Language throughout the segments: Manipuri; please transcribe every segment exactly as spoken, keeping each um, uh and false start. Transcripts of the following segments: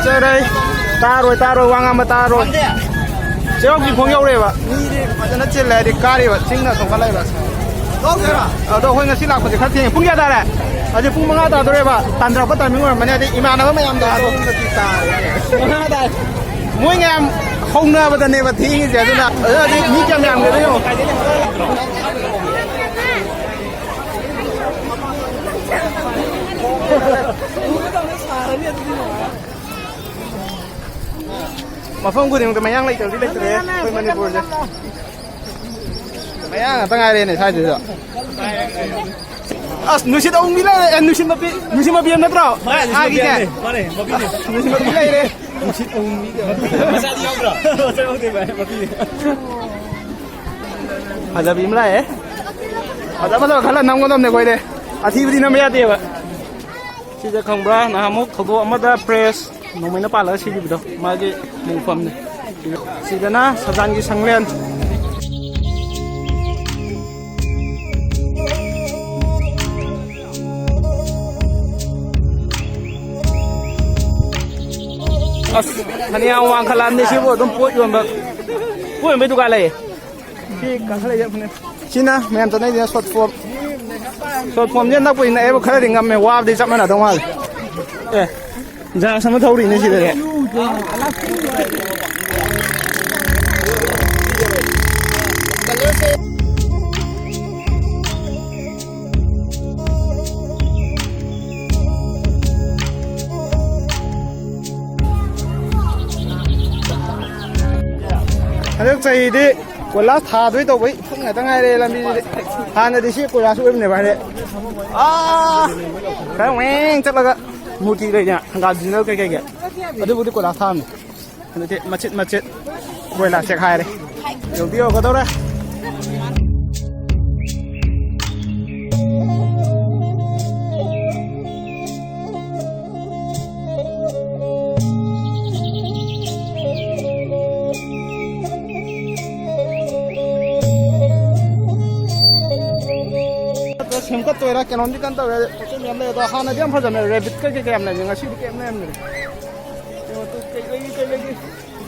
ꯆꯠꯆꯔꯦ꯫ ꯇꯥꯔꯣꯏ, ꯇꯥꯔꯣꯏ, ꯋꯥ ꯉꯥꯡꯕ ꯇꯥꯔꯣꯏ꯫ ꯆꯩꯔꯥꯎ ꯆꯤꯡꯈꯣꯡ ꯌꯧꯔꯦꯕ꯫ ꯃꯤꯗꯤ ꯐꯖꯅ ꯆꯤꯜꯂꯦ ꯍꯥꯏꯗꯤ ꯀꯥꯔꯤꯕ ꯆꯤꯡꯅ ꯊꯣꯡꯒꯠꯂꯛꯏꯕ꯫ ꯑꯗꯣ ꯑꯩꯈꯣꯏ ꯉꯁꯤ ꯂꯥꯛꯄꯁꯦ ꯈꯔ ꯊꯦꯡꯉꯦ꯫ ꯄꯨꯡ ꯀꯌꯥ ꯇꯥꯔꯦ? ꯍꯧꯖꯤꯛ ꯄꯨꯡ ꯃꯉꯥ ꯇꯥꯗꯣꯔꯦꯕ꯫ ꯇꯥꯟꯊꯔꯛꯄ ꯇꯥꯏꯃꯤꯡ ꯑꯣꯏꯔꯝꯃꯅꯤ꯫ ꯑꯗꯩ ꯏꯃꯥꯟꯅꯕ ꯃꯌꯥꯝꯗꯣ ꯑꯗꯣꯝꯗꯗꯤ ꯇꯥꯔꯦ꯫ ꯃꯉꯥ ꯇꯥꯔꯦ꯫ ꯃꯣꯏ ꯃꯌꯥꯝ ꯍꯧꯅꯕꯗꯅꯦꯕ ꯊꯦꯡꯉꯤꯁꯦ꯫ ꯑꯗꯨꯅ ꯑꯗꯨ ꯍꯧꯖꯤꯛ ꯃꯤ ꯀꯌꯥꯝ ꯌꯥꯝꯒꯦꯗꯣ ꯌꯦꯡꯉꯣ꯫ ꯃꯐꯝ ꯈꯨꯗꯤꯡꯃꯛꯇ ꯃꯌꯥꯡ ꯂꯩꯇꯕꯗꯤ ꯂꯩꯇ꯭ꯔꯦ ꯑꯩꯈꯣꯏ ꯃꯅꯤꯄꯨꯔꯁꯦ꯫ ꯃꯌꯥꯡ ꯉꯥꯛꯇ ꯉꯥꯏꯔꯦꯅꯦ ꯁ꯭ꯋꯥꯏꯁꯤꯗ꯫ ꯑꯁ, ꯅꯨꯡꯁꯤꯠ ꯑꯎꯪꯕꯤ ꯂꯩꯔꯦ꯫ ꯑꯦ, ꯅꯨꯡꯁꯤꯠ ꯃꯄꯤ, ꯅꯨꯡꯁꯤꯠ ꯃꯄꯤ ꯑꯃ ꯅꯠꯇ꯭ꯔꯣ? ꯃꯥꯅꯦ, ꯅꯨꯡꯁꯤꯠ ꯃꯄꯤ ꯑꯥꯒꯤꯅꯦ꯫ ꯃꯄꯤꯅꯦ, ꯃꯄꯤꯅꯦ꯫ ꯅꯨꯡꯁꯤꯠ ꯃꯄꯤ ꯂꯩꯔꯦ꯫ ꯅꯨꯡꯁꯤꯠ ꯑꯎꯪꯕꯤ꯫ ꯃꯆꯥꯗꯤ ꯌꯥꯎꯗ꯭ꯔꯣ? ꯃꯆꯥ ꯌꯥꯎꯗꯦ ꯚꯥꯏ, ꯃꯄꯤꯅꯦ꯫ ꯐꯖꯕꯤ ꯑꯃ ꯂꯥꯛꯑꯦ꯫ ꯐꯖ ꯐꯖꯕ ꯈꯜꯂ ꯅꯝꯒꯗꯕꯅꯦ ꯑꯩꯈꯣꯏꯗꯤ꯫ ꯑꯊꯤꯕꯗꯤ ꯅꯝꯕ ꯌꯥꯗꯦꯕ꯫ ꯁꯤꯗ ꯈꯪꯕ꯭ꯔꯥ, ꯅꯍꯥꯟꯃꯨꯛ ꯊꯧꯗꯣꯛ ꯑꯃꯗ ꯄ꯭ꯔꯦꯁ ꯅꯣꯡꯃꯩꯅ ꯄꯥꯜꯂꯒ ꯁꯤꯈꯤꯕꯗꯣ, ꯃꯥꯒꯤ ꯃꯣꯡꯐꯝꯅꯤ꯫ ꯁꯤꯗꯅ ꯁꯖꯥꯟꯒꯤ ꯁꯪꯂꯦꯟ꯫ ꯑꯁ, ꯐꯅꯌꯥꯝ ꯋꯥꯡꯈꯠꯂꯛꯑꯕꯅꯤ ꯁꯤꯕꯨ꯫ ꯑꯗꯨꯝ ꯄꯣꯠ ꯌꯣꯟꯕ, ꯄꯣꯠ ꯌꯣꯟꯕꯩ ꯗꯨꯀꯥꯟ ꯂꯩꯌꯦ꯫ ꯁꯤ ꯀꯥꯈꯠꯂꯛꯏꯁꯦ ꯐꯅꯦꯛ꯫ ꯁꯤꯅ ꯃꯌꯥꯝ ꯆꯠꯅꯩꯁꯤꯅ ꯁꯣꯔꯠ ꯐꯣꯝ꯫ ꯁꯣꯔꯠ ꯐꯣꯝꯁꯦ ꯅꯛꯄꯁꯤ ꯅꯛꯑꯦꯕ, ꯈꯔꯗꯤ ꯉꯝꯃꯦ, ꯋꯥꯕꯗꯤ ꯆꯞ ꯃꯥꯟꯅꯗꯧ ꯃꯥꯜꯂꯦ꯫ ꯑꯦ, ꯖꯍꯥꯖ ꯑꯃ ꯊꯧꯔꯤꯅꯦ ꯁꯤꯗꯗꯤ꯫ ꯍꯟꯗꯛ ꯆꯍꯤꯗꯤ ꯀꯣꯏꯂꯥꯁ ꯊꯥꯗꯣꯏ ꯇꯧꯕꯩ ꯏꯐꯨꯟ ꯉꯥꯛꯇ ꯉꯥꯏꯔꯦ ꯂꯝꯕꯤꯁꯤꯗꯤ꯫ ꯍꯥꯟꯅꯗꯤ ꯁꯤ ꯀꯣꯏꯂꯥꯁ ꯑꯣꯏꯕꯅꯦꯕ ꯍꯥꯏꯗꯤ꯫ ꯑꯥ, ꯈꯔ ꯋꯦꯡ ꯆꯠꯂꯒ ꯃꯨꯔꯇꯤ ꯂꯩꯗꯅ ꯒꯥꯟꯙꯤꯅ ꯀꯩꯀꯩꯒꯤ꯫ ꯑꯗꯨꯕꯨꯗꯤ ꯀꯣꯏꯂꯥꯁ ꯊꯥꯕꯅꯦ꯫ ꯍꯟꯗꯛꯇꯤ ꯃꯆꯤꯠ ꯃꯆꯤꯠ ꯀꯣꯏꯂꯥꯁ ꯆꯦꯛꯈꯥꯏꯔꯦ꯫ ꯌꯧꯗꯤ ꯌꯧꯒꯗꯧꯔꯦ꯫ ꯁꯦꯝꯒꯠꯇꯣꯏꯔꯥ ꯀꯩꯅꯣꯝꯗꯤ ꯀꯟꯅ ꯇꯧꯔꯦ꯫ ꯄꯣꯠ ꯆꯩ ꯃꯌꯥꯝ ꯂꯩ꯫ ꯑꯗꯣ ꯍꯥꯟꯅꯗꯤ ꯌꯥꯝ ꯐꯖꯕꯅꯦ, ꯔꯦꯕꯤꯠꯀ ꯀꯩꯀꯩ ꯌꯥꯝ ꯂꯩꯕꯅꯦ꯫ ꯉꯁꯤꯗꯤ ꯀꯩꯝ ꯂꯩꯔꯝꯗ꯭ꯔꯦ꯫ ꯀꯩꯅꯣ ꯇꯨ ꯀꯩ ꯂꯩꯒꯦ, ꯀꯩ ꯂꯩꯒꯦ?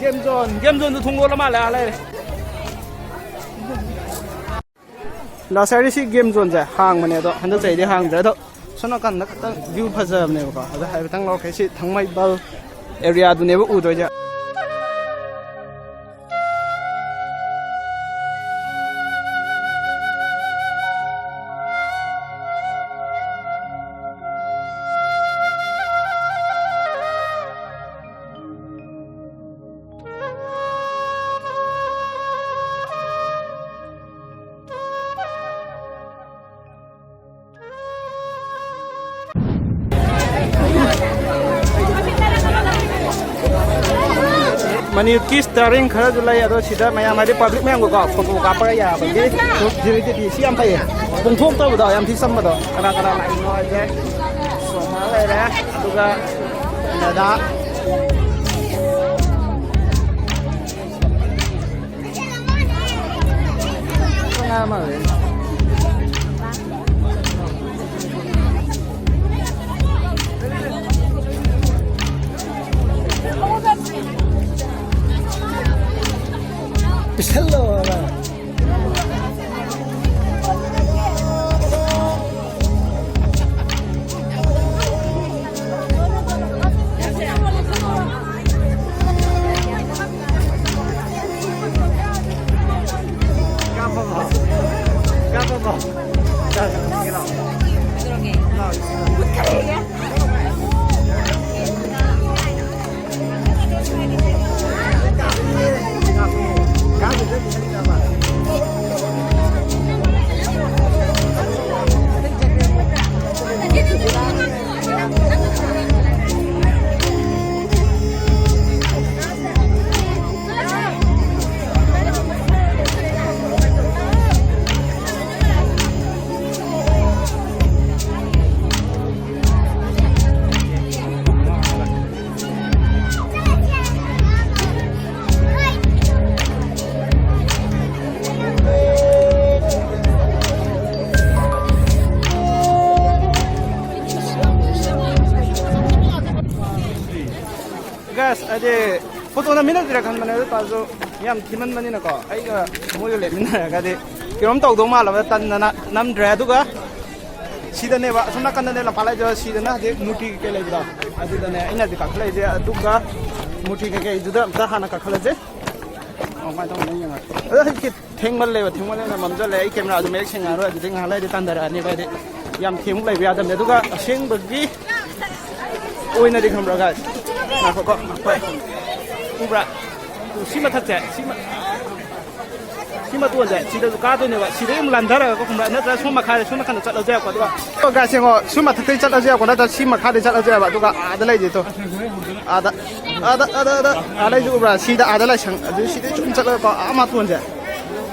ꯒꯦꯝ ꯖꯣꯟ, ꯒꯦꯝ ꯖꯣꯟꯗꯨ ꯊꯣꯡ ꯂꯣꯜꯂ ꯃꯥꯜꯂꯦ꯫ ꯑꯥ ꯂꯩꯔꯦ꯫ ꯂꯥꯁ ꯌꯥꯔꯗꯤ ꯁꯤ ꯒꯦꯝ ꯖꯣꯟꯁꯦ ꯍꯥꯡꯕꯅꯦ, ꯑꯗꯣ ꯍꯟꯗꯛ ꯆꯍꯤꯗꯤ ꯍꯥꯡꯗ꯭ꯔꯦ꯫ ꯑꯗꯣ ꯁꯣꯝ ꯅꯥꯀꯟꯗ ꯈꯛꯇꯪ ꯚ꯭ꯌꯨ ꯐꯖꯕꯅꯦꯕꯀꯣ꯫ ꯑꯗꯣ ꯍꯥꯏꯐꯦꯠꯇꯪ ꯂꯧꯔꯛꯀꯦ꯫ ꯁꯤ ꯊꯥꯡꯃꯩꯕꯟ ꯑꯦꯔꯤꯌꯥꯗꯨꯅꯦꯕ ꯎꯗꯣꯏꯁꯦ꯫ ꯃꯅꯤꯄꯨꯔꯒꯤ ꯁ꯭ꯇꯥꯔꯤꯡ ꯈꯔꯁꯨ ꯂꯩ꯫ ꯑꯗꯣ ꯁꯤꯗ ꯃꯌꯥꯝ, ꯍꯥꯏꯗꯤ ꯄꯕ꯭ꯂꯤꯛ ꯃꯌꯥꯝꯒꯀꯣ ꯐꯣꯇꯣ ꯀꯥꯞꯄꯒ ꯌꯥꯕꯒꯤ ꯁꯤ ꯌꯥꯝ ꯐꯩꯌꯦ꯫ ꯄꯨꯡꯊꯣꯛꯇꯕꯗꯣ ꯌꯥꯝ ꯊꯤ ꯆꯝꯕꯗꯣ꯫ ꯀꯅꯥ ꯀꯅꯥ ꯂꯥꯛꯏꯅꯣ ꯍꯥꯏꯁꯦ꯫ ꯁꯣꯃꯥ ꯂꯩꯔꯦ, ꯑꯗꯨꯒ ꯗꯗꯥ꯫ ꯄꯤꯁꯜꯂꯣ꯫ ꯐꯣꯇꯣ ꯅꯝꯃꯤꯟꯅꯁꯤꯔ ꯈꯟꯕꯅꯦ, ꯑꯗꯨ ꯇꯥꯔꯁꯨ ꯌꯥꯝ ꯊꯤꯃꯟꯕꯅꯤꯅꯀꯣ, ꯑꯩꯒ ꯃꯣꯏꯒ ꯂꯦꯞꯃꯤꯟꯅꯔꯒꯗꯤ ꯀꯩꯅꯣꯝ ꯇꯧꯗꯧ ꯃꯥꯜꯂꯕ ꯇꯟꯗꯅ ꯅꯝꯗ꯭ꯔꯦ꯫ ꯑꯗꯨꯒ ꯁꯤꯗꯅꯦꯕ, ꯑꯁꯣꯝ ꯅꯥꯀꯟꯗꯅꯦ ꯂꯝꯄꯥꯛ ꯂꯩꯖ, ꯁꯤꯗꯅ ꯍꯧꯖꯤꯛ ꯃꯨꯔꯇꯤ ꯀꯩꯀꯩ ꯂꯩꯕꯗꯣ, ꯑꯗꯨꯗꯅꯦ ꯑꯩꯅ ꯍꯧꯖꯤꯛ ꯀꯥꯈꯠꯂꯛꯏꯁꯦ꯫ ꯑꯗꯨꯒ ꯃꯨꯔꯇꯤ ꯀꯩꯀꯩꯗꯨꯗ ꯑꯝꯇ ꯍꯥꯟꯅ ꯀꯥꯈꯠꯂꯁꯦ꯫ ꯀꯃꯥꯏꯅ ꯇꯧꯕꯅꯣ ꯌꯦꯡꯉꯒꯦ꯫ ꯑꯗꯣ ꯍꯧꯖꯤꯛꯇꯤ ꯊꯦꯡꯃꯜꯂꯦꯕ, ꯊꯦꯡꯃꯜꯂꯦꯅ ꯃꯝꯁꯤꯜꯂꯦ꯫ ꯑꯩ ꯀꯦꯃꯦꯔꯥꯗꯣ ꯃꯌꯦꯛ ꯁꯦꯡꯉꯛꯑꯔꯣꯏ, ꯑꯗꯨꯗꯤ ꯉꯥꯏꯍꯥꯛ ꯂꯩꯔꯗꯤ ꯇꯟꯊꯔꯛꯑꯅꯦꯕ꯫ ꯍꯥꯏꯗꯤ ꯌꯥꯝ ꯊꯦꯡꯃꯨꯛ ꯂꯩꯕ ꯌꯥꯗꯕꯅꯦ꯫ ꯑꯗꯨꯒ ꯑꯁꯦꯡꯕꯒꯤ ꯑꯣꯏꯅꯗꯤ ꯈꯪꯕ꯭ꯔꯥ, ꯒꯥꯏꯁ? ꯉꯥꯏꯈꯣꯀꯣ, ꯍꯣꯏ꯫ ꯎꯕ꯭ꯔꯥ? ꯁꯤ ꯃꯊꯛꯁꯦ, ꯁꯤ ꯃ-, ꯁꯤ ꯃꯇꯣꯟꯁꯦ, ꯁꯤꯗꯁꯨ ꯀꯥꯗꯣꯏꯅꯦꯕ꯫ ꯁꯤꯗꯩ ꯑꯃꯨꯛ ꯂꯥꯟꯊꯔꯒ ꯈꯪꯕ꯭ꯔꯥ? ꯅꯠꯇ꯭ꯔꯒ ꯁꯣꯝ ꯃꯈꯥꯗ, ꯁꯣꯝ ꯅꯥꯀꯟꯗ ꯆꯠꯂꯁꯨ ꯌꯥꯏꯀꯣ꯫ ꯑꯗꯨꯒ, ꯑꯣ, ꯒꯥꯏꯁ, ꯌꯦꯡꯉꯣ, ꯁꯣꯝ ꯃꯊꯛꯇꯩ ꯆꯠꯂꯁꯨ ꯌꯥꯏꯀꯣ, ꯅꯠꯇ꯭ꯔꯒ ꯁꯤ ꯃꯈꯥꯗꯩ ꯆꯠꯂꯁꯨ ꯌꯥꯏꯕ꯫ ꯑꯗꯨꯒ ꯑꯥꯗ ꯂꯩꯁꯦ ꯇꯣ꯫ ꯑꯥꯗ, ꯑꯥꯗ, ꯑꯥꯗ, ꯑꯥꯗ, ꯑꯥ, ꯂꯩꯁꯦ ꯎꯕ꯭ꯔꯥ? ꯁꯤꯗ ꯑꯥꯗ ꯂꯥꯏꯁꯪ, ꯑꯗꯨ ꯁꯤꯗꯩ ꯁꯨꯝ ꯆꯠꯂꯒꯀꯣ, ꯑꯥ ꯃꯇꯣꯟꯁꯦ꯫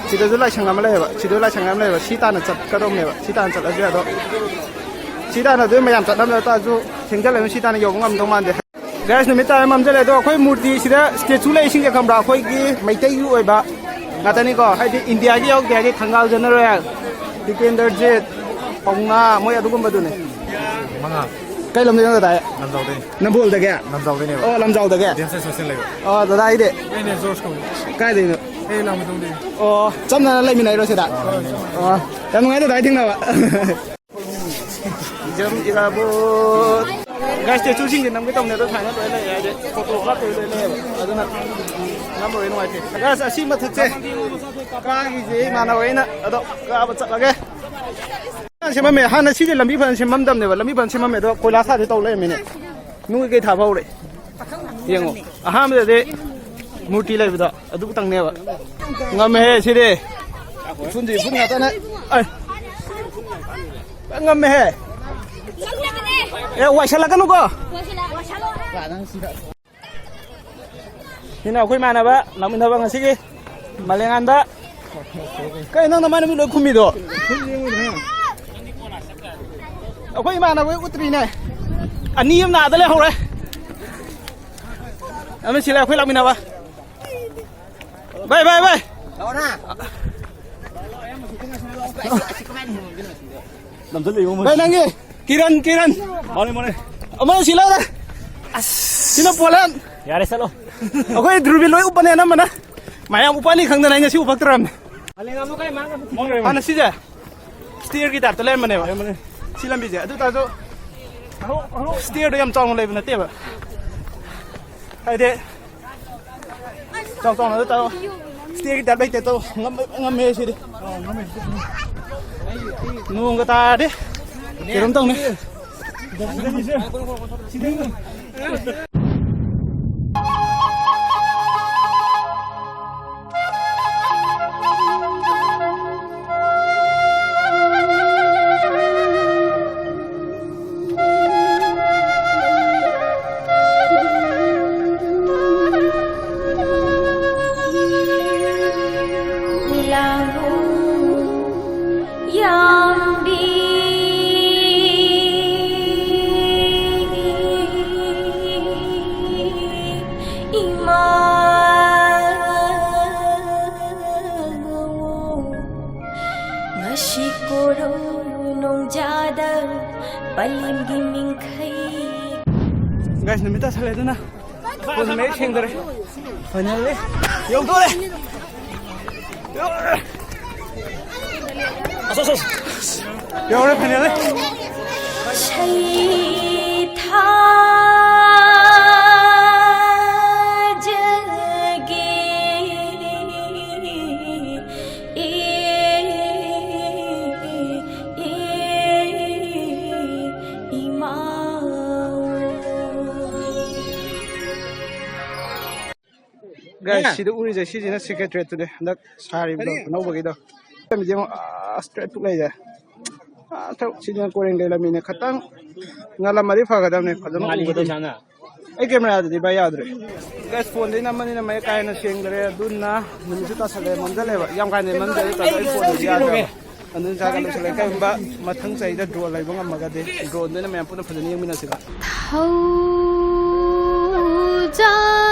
ꯁꯤꯗꯁꯨ ꯂꯥꯏꯁꯪ ꯑꯃ ꯂꯩꯌꯦꯕ, ꯁꯤꯗꯁꯨ ꯂꯥꯏꯁꯪ ꯑꯃ ꯂꯩꯌꯦꯕ꯫ ꯁꯤ ꯇꯥꯟꯅ ꯆꯠꯀꯗꯧꯅꯦꯕ, ꯁꯤ ꯇꯥꯟꯅ ꯆꯠꯂꯁꯨ ꯌꯥꯏ꯫ ꯑꯗꯣ ꯁꯤ ꯇꯥꯟꯅ ꯑꯗꯨꯝ ꯃꯌꯥꯝ ꯆꯠꯅꯕ ꯇꯥꯔꯁꯨ ꯊꯦꯡꯖꯜꯂꯕꯅꯤꯅ ꯁꯤ ꯇꯥꯟꯅ ꯌꯧꯕ ꯉꯝꯗꯧ ꯃꯥꯟꯗꯦ꯫ ꯒꯥꯏꯁ, ꯅꯨꯃꯤꯠ ꯇꯥꯔꯦ, ꯃꯝꯖꯜꯂꯦ꯫ ꯑꯗꯣ ꯑꯩꯈꯣꯏ ꯃꯨꯔꯇꯤꯁꯤꯗ ꯁ꯭ꯇꯦꯆꯨ ꯂꯩꯔꯤꯁꯤꯡꯁꯦ ꯈꯪꯕ꯭ꯔꯥ? ꯑꯩꯈꯣꯏꯒꯤ ꯃꯩꯇꯩꯒꯤ ꯑꯣꯏꯕ ꯉꯥꯛꯇꯅꯤꯀꯣ, ꯍꯥꯏꯗꯤ ꯏꯟꯗꯤꯌꯥꯒꯤ ꯌꯥꯎꯗꯦ, ꯍꯥꯏꯗꯤ ꯊꯪꯒꯥꯜ ꯖꯦꯅꯔꯦꯜ, ꯇꯤꯀꯦꯟꯗ꯭ꯔꯖꯤꯠ, ꯄꯥꯎꯅꯥ, ꯃꯣꯏ ꯑꯗꯨꯒꯨꯝꯕꯗꯨꯅꯦ꯫ ꯃꯉꯥ꯫ ꯀꯩ ꯂꯝꯗꯩꯅꯣ ꯗꯗꯥ? ꯂꯝꯖꯥꯎꯗꯩꯅꯦ꯫ ꯅꯝꯕꯣꯜꯗꯒꯤ? ꯂꯝꯖꯥꯎꯗꯩꯅꯦꯕ꯫ ꯑꯣ, ꯂꯝꯖꯥꯎꯗꯒꯤ? ꯗꯤ ꯑꯦꯝ ꯁꯤ ꯍꯣꯁꯇꯦꯜ ꯂꯩꯕ꯫ ꯑꯣ, ꯗꯗꯥ, ꯑꯩꯗꯤ? ꯑꯩꯅꯦ ꯖꯣꯔꯖ ꯀꯧꯕ꯫ ꯀꯥꯏꯗꯩꯅꯣ? ꯑꯩ ꯂꯥꯡꯃꯩꯗꯣꯡꯗꯩꯅꯦ꯫ ꯑꯣ, ꯆꯞ ꯃꯥꯟꯅꯅ ꯂꯩꯃꯤꯟꯅꯩꯔꯣ ꯁꯤꯗ? ꯍꯣꯏ, ꯆꯞ ꯃꯥꯟꯅꯩ꯫ ꯑꯣ, ꯌꯥꯝ ꯅꯨꯡꯉꯥꯏ ꯗꯗꯥ, ꯑꯩ ꯊꯦꯡꯅꯕ꯫ ꯖꯝ ꯏꯔꯥꯕꯣꯠ꯫ ꯒꯥꯏꯁ, ꯁ꯭ꯇꯦꯆꯨꯁꯤꯡꯁꯦ ꯅꯝꯒꯦ ꯇꯧꯅꯦ, ꯑꯗꯣ ꯁꯨꯃꯥꯏꯅ ꯂꯣꯏ ꯂꯩꯔꯦ, ꯍꯥꯏꯗꯤ ꯐꯣꯇꯣ ꯀꯥꯞꯇꯣꯏ ꯂꯣꯏ ꯂꯩꯌꯦꯕ, ꯑꯗꯨꯅ ꯅꯝꯕ ꯂꯣꯏ ꯅꯨꯡꯉꯥꯏꯇꯦ꯫ ꯒꯥꯏꯁ, ꯑꯁꯤ ꯃꯊꯛꯁꯦ ꯀꯥꯈꯤꯁꯦ ꯏꯃꯥꯟꯅꯕ ꯑꯩꯅ, ꯑꯗꯣ ꯀꯥꯕ ꯆꯠꯂꯒꯦ꯫ ꯁꯦꯝꯃꯝꯃꯦ, ꯍꯥꯟꯅ ꯁꯤꯁꯦ ꯂꯝꯕꯤ ꯐꯖꯅ ꯁꯦꯝꯃꯝꯗꯕꯅꯦꯕ, ꯂꯝꯕꯤ ꯐꯖꯅ ꯁꯦꯝꯃꯝꯃꯦ, ꯑꯗꯣ ꯀꯣꯏꯂꯥꯁ ꯊꯥꯗꯣꯏ ꯇꯧ ꯂꯩꯔꯝꯃꯤꯅꯦ꯫ ꯅꯨꯡ ꯀꯩꯀꯩ ꯊꯥꯕ ꯍꯧꯔꯦ꯫ ꯌꯦꯡꯉꯣ, ꯑꯍꯥꯟꯕꯗꯗꯤ ꯃꯨꯔꯇꯤ ꯂꯩꯕꯗꯣ ꯑꯗꯨ ꯈꯛꯇꯪꯅꯦꯕ꯫ ꯉꯝꯃꯦꯍꯦ ꯁꯤꯗꯤ꯫ ꯎꯐꯨꯟꯁꯤ ꯎꯐꯨꯟ ꯉꯥꯛꯇꯅꯦ꯫ ꯑꯩ꯫ ꯉꯝꯃꯦꯍꯦ꯫ ꯑꯦ, ꯋꯥꯏꯁꯜꯂꯛꯀꯅꯨꯀꯣ꯫ ꯁꯤꯅ ꯑꯩꯈꯣꯏ ꯏꯃꯥꯟꯅꯕ ꯂꯥꯛꯃꯤꯟꯅꯕ ꯉꯁꯤꯒꯤ ꯃꯥꯂꯦꯝꯉꯥꯟꯕ꯫ ꯀꯩ ꯅꯪ ꯅꯃꯥꯏ ꯅꯃꯤꯠ ꯂꯣꯏ ꯈꯨꯝꯃꯤꯗꯣ? ꯑꯩꯈꯣꯏ ꯏꯃꯥꯟꯅꯕ ꯎꯠꯇ꯭ꯔꯤꯅꯦ꯫ ꯑꯅꯤ ꯑꯃꯅ ꯑꯥꯗ ꯂꯩꯍꯧꯔꯦ꯫ ꯑꯃ ꯁꯤ ꯂꯩ, ꯑꯩꯈꯣꯏ ꯂꯥꯛꯃꯤꯟꯅꯕ꯫ ꯚꯥꯏ, ꯚꯥꯏ, ꯚꯥꯏ꯫ ꯅꯝꯁꯤꯜꯂꯛꯏꯕꯣ ꯃꯣꯏ꯫ ꯚꯥꯏ, ꯅꯪꯒꯤ ꯀꯤꯔꯟ, ꯀꯤꯔꯟ꯫ ꯃꯥꯅꯦ, ꯃꯥꯅꯦ꯫ ꯑꯃ ꯁꯤ ꯂꯩꯔꯦ꯫ ꯑꯁ꯫ ꯁꯤꯅ ꯄꯣꯂꯦꯟ꯫ ꯌꯥꯔꯦ, ꯆꯠꯂꯣ꯫ ꯑꯩꯈꯣꯏ ꯗꯨꯔꯕꯤꯟ ꯂꯣꯏ ꯎꯞꯄꯅꯦ ꯑꯅꯝꯕꯅ꯫ ꯃꯌꯥꯝ ꯎꯞꯄꯅꯤ ꯈꯪꯗꯅ ꯑꯩ ꯉꯁꯤ ꯎꯞꯄꯛꯇ꯭ꯔꯕꯅꯦ꯫ ꯍꯥꯟꯅ ꯁꯤꯁꯦ ꯁ꯭ꯇꯦꯌꯔꯒꯤ ꯇꯥꯏꯞꯇ ꯂꯩꯔꯝꯕꯅꯦꯕ꯫ ꯁꯤ ꯂꯝꯕꯤꯁꯦ꯫ ꯑꯗꯨ ꯇꯥꯔꯁꯨ ꯁ꯭ꯇꯦꯌꯔꯗꯣ ꯌꯥꯝ ꯆꯥꯎꯅ ꯂꯩꯕ ꯅꯠꯇꯦꯕ꯫ ꯍꯥꯏꯗꯤ ꯆꯥꯎ ꯆꯥꯎꯅ ꯑꯗꯨ ꯇꯥꯔꯣ꯫ ꯁ꯭ꯇꯦꯌꯔꯒꯤ ꯇꯥꯏꯞ ꯂꯩꯇꯦ꯫ ꯇꯧ ꯉꯝꯃꯦ, ꯉꯝꯃꯦ ꯁꯤꯗꯤ꯫ ꯅꯣꯡꯒ ꯇꯥꯔꯗꯤ ꯀꯩꯅꯣꯝ ꯇꯧꯅꯤ꯫ ꯌꯥꯝꯕꯤ ꯏꯃꯥ ꯉꯁꯤ ꯀꯣꯔꯧ ꯅꯣꯡꯖꯥꯗ ꯄꯂꯦꯝꯒꯤ ꯃꯤꯡꯈꯩ꯫ Guys, ꯅꯨꯃꯤꯠ ꯇꯥꯁꯜꯂꯦ ꯑꯗꯨꯅ ꯐꯣꯟ ꯃꯌꯦꯛ ꯁꯦꯡꯗꯔꯦ꯫ Finally ꯌꯧꯗꯣꯔꯦ꯫ ꯌꯧꯔꯦ finally꯫ ꯁꯩꯊꯥꯖꯒꯦ꯫ Guys, ꯁꯤꯗ ꯎꯔꯤꯁꯦ ꯁꯤꯁꯤꯅ Secretariat ꯇꯨꯅꯦ, ꯍꯟꯗꯛ ꯁꯥꯔꯤꯕꯗꯣ ꯑꯅꯧꯕꯒꯤꯗꯣ꯫ ꯂꯝꯕꯤꯁꯦ ꯑꯃꯨꯛ ꯑꯥ straight ꯄꯨꯛ ꯂꯩꯔꯦ꯫ ꯑꯥ ꯊꯧ-, ꯁꯤꯅ ꯀꯣꯏꯔꯦꯡꯒꯩ ꯂꯝꯕꯤꯅꯦ, ꯈꯇꯪ ꯉꯜꯂꯝꯃꯗꯤ ꯐꯒꯗꯕꯅꯦ, ꯐꯖꯅ ꯎꯕꯗꯣ꯫ ꯑꯩ camera ꯗꯗꯤ ꯚꯥꯏ ꯌꯥꯗ꯭ꯔꯦ꯫ Guys, ꯐꯣꯟꯗꯩ ꯅꯝꯕꯅꯤꯅ ꯃꯌꯦꯛ ꯀꯥ ꯍꯦꯟꯅ ꯁꯦꯡꯗ꯭ꯔꯦ, ꯑꯗꯨꯅ ꯅꯨꯃꯤꯠꯁꯨ ꯇꯥꯁꯜꯂꯛꯑꯦ, ꯃꯝꯁꯤꯜꯂꯛꯑꯦꯕ꯫ ꯌꯥꯝ ꯀꯥ ꯍꯦꯟꯅ ꯃꯝꯗ꯭ꯔꯦ, ꯑꯗꯨ ꯇꯥꯔꯁꯨ ꯑꯩ ꯐꯣꯟꯗꯗꯤ ꯌꯥꯗ꯭ꯔꯦꯕ꯫ ꯑꯗꯨꯅ ꯆꯥꯒ ꯂꯣꯏꯁꯤꯜꯂꯦ꯫ ꯀꯩꯒꯨꯝꯕ ꯃꯊꯪ ꯆꯍꯤꯗ drone ꯂꯩꯕ ꯉꯝꯃꯒꯗꯤ, drone ꯗꯨꯅ ꯃꯌꯥꯝ ꯄꯨꯟꯅ ꯐꯖꯅ ꯌꯦꯡꯃꯤꯟꯅꯁꯤꯀꯣ꯫ ꯊꯧꯖꯥꯜ